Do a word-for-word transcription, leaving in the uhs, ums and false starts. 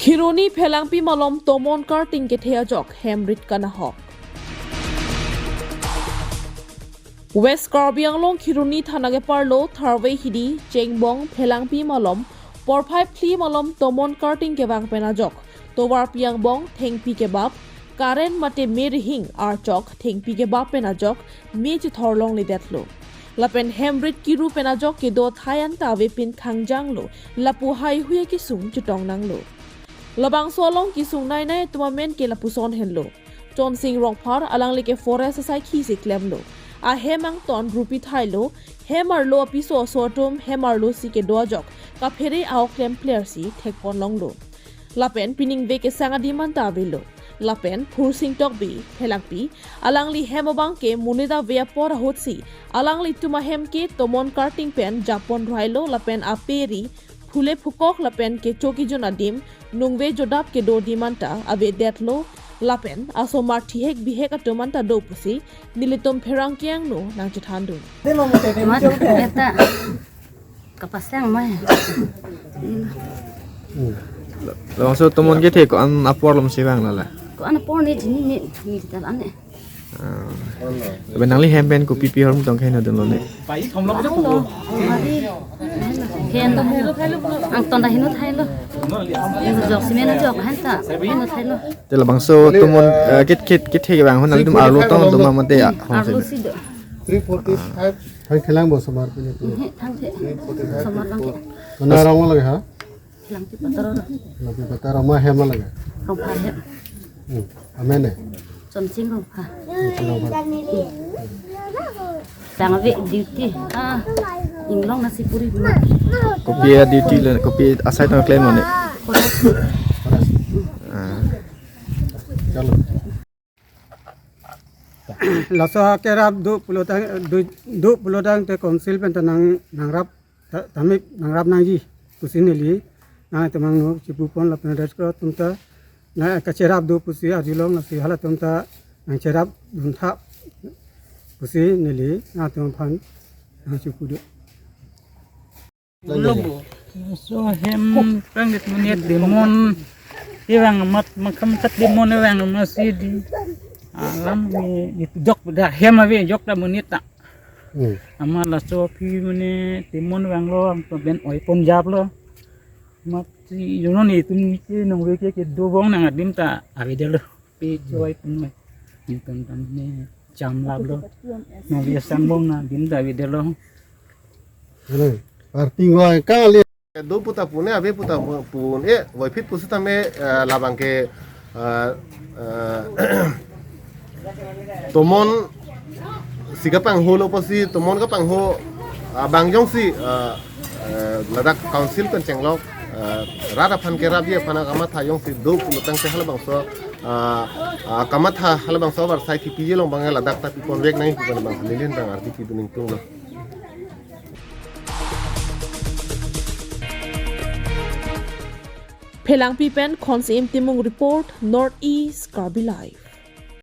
Kheroni Phelangpi malom tomon karting kethe ajok hem rit kanahok. West Karbi Anglong Kheroni thana keparlo tharve hidi Chengbong Phelangpi malom porphai phli malom tomon karting kevang pen ajok tovarpi angbong thengpi kebap, current mate me rihing archok thengpi kebap pen ajok me chethor longledetlo. Lapen hem rit kiru pen ajok kedo athai anta avepin khangjanglo, lapu haihui akesung chetong nanglo. Labangso along kesung nainai atum amen ke lapuson henlo. Chonsing Rongphar, alangli ke forest asaikhi si klemlo. Ahem angton rupi thailo, hem arlo apiso aso atum hem arlo si kedo ajok kaphere a-ok klempler si thekpon longlo. Lapen pining ve kesang adim anta avelo. Lapen Phursing Tokbi, Phelangpi, alangli hem abang ke monit ave apor ahut si alanglitum ahem ke tomon karting pen japon railo, lapen aperi phule phukok lapen kecho kejun adim nungve jodap kedo adim anta avedetlo, lapen asomar thihek bihek atum anta do pusi nelitum pherangke angno nangchethandun. Mat eta kapasang mai. Labangso tomon kethe ko-an apor lom si vang lala? Ko-an apor ne jini ne ni tal ane. Ah. Lapen nangli hem pen kopi pi ahormu tong keheno dunlo ne? Thailo, almari. Hen angton ta heno thailo. Heno jok cement jok hen ta heno thailo. Te labangso tomon, eh, kit kit kit he bang hon nangtum arlo tong doma mate ya? Arlo si do. Three forty-five. Thang kelang bo somar pini tu. He, thang the. Somar bang ke. Mana rong lagi ha? Phelangpi pataro. Phelangpi pataro, ma hem lagi? Rongphar hem. Hmm. Amen eh? Chonsing Rongphar. Chonsing Rongphar. Tang ave duty. Ah, inglong nasi puri. Kopi a-duty le, kopi asai tang klem ne? Forest. Forest. Ah. Chalo. Laso akerap do pulotang, do, do pulotangte council pen ta nang, nangrap ta, tamik nangrap nangji pusi neli nangtum angno chipupon lapen Red Cross atum ta nang kacherap do pusi arjulong, lasi halatum ta nangcherap duntha pusi neli nangtum aphan nangchipudo. Lobo. So hem pangit monit temon. Iwang amat makham tat temon iwang amat si di. Alam ni, ni jok da hem ave jok da monit ta. Hmm. Amat laso aphi mane temon vanglo, angton pen oipon japlo. Amat si jono netum ke nungve ke kedo abang nang adim ta avedetlo. Pe choi pun mai. Netum ta ne cham laplo. Nungve sang abang nang adim ta avedetlo. Ano, parting wai kali. Do puta pune, ave puta pu-, pune, wai phit pusitame, eh, labang ke, eh, eh, tomon si kapangho lo pusi, tomon kapangho, ah, bang jongsi, eh, eh, ladak council pen chenglok, eh, rat aphan kerapji aphan akamatha jongsi do pulotangte halabangso, ah, ah, kamatha halabangso abar sai thipiji along bang ladak ta pipon vek nangji pu pen bang neli pen ardi pidun ingtunglo. Phelangpi pen Khonsi-im Timung report, North East Karbi Live.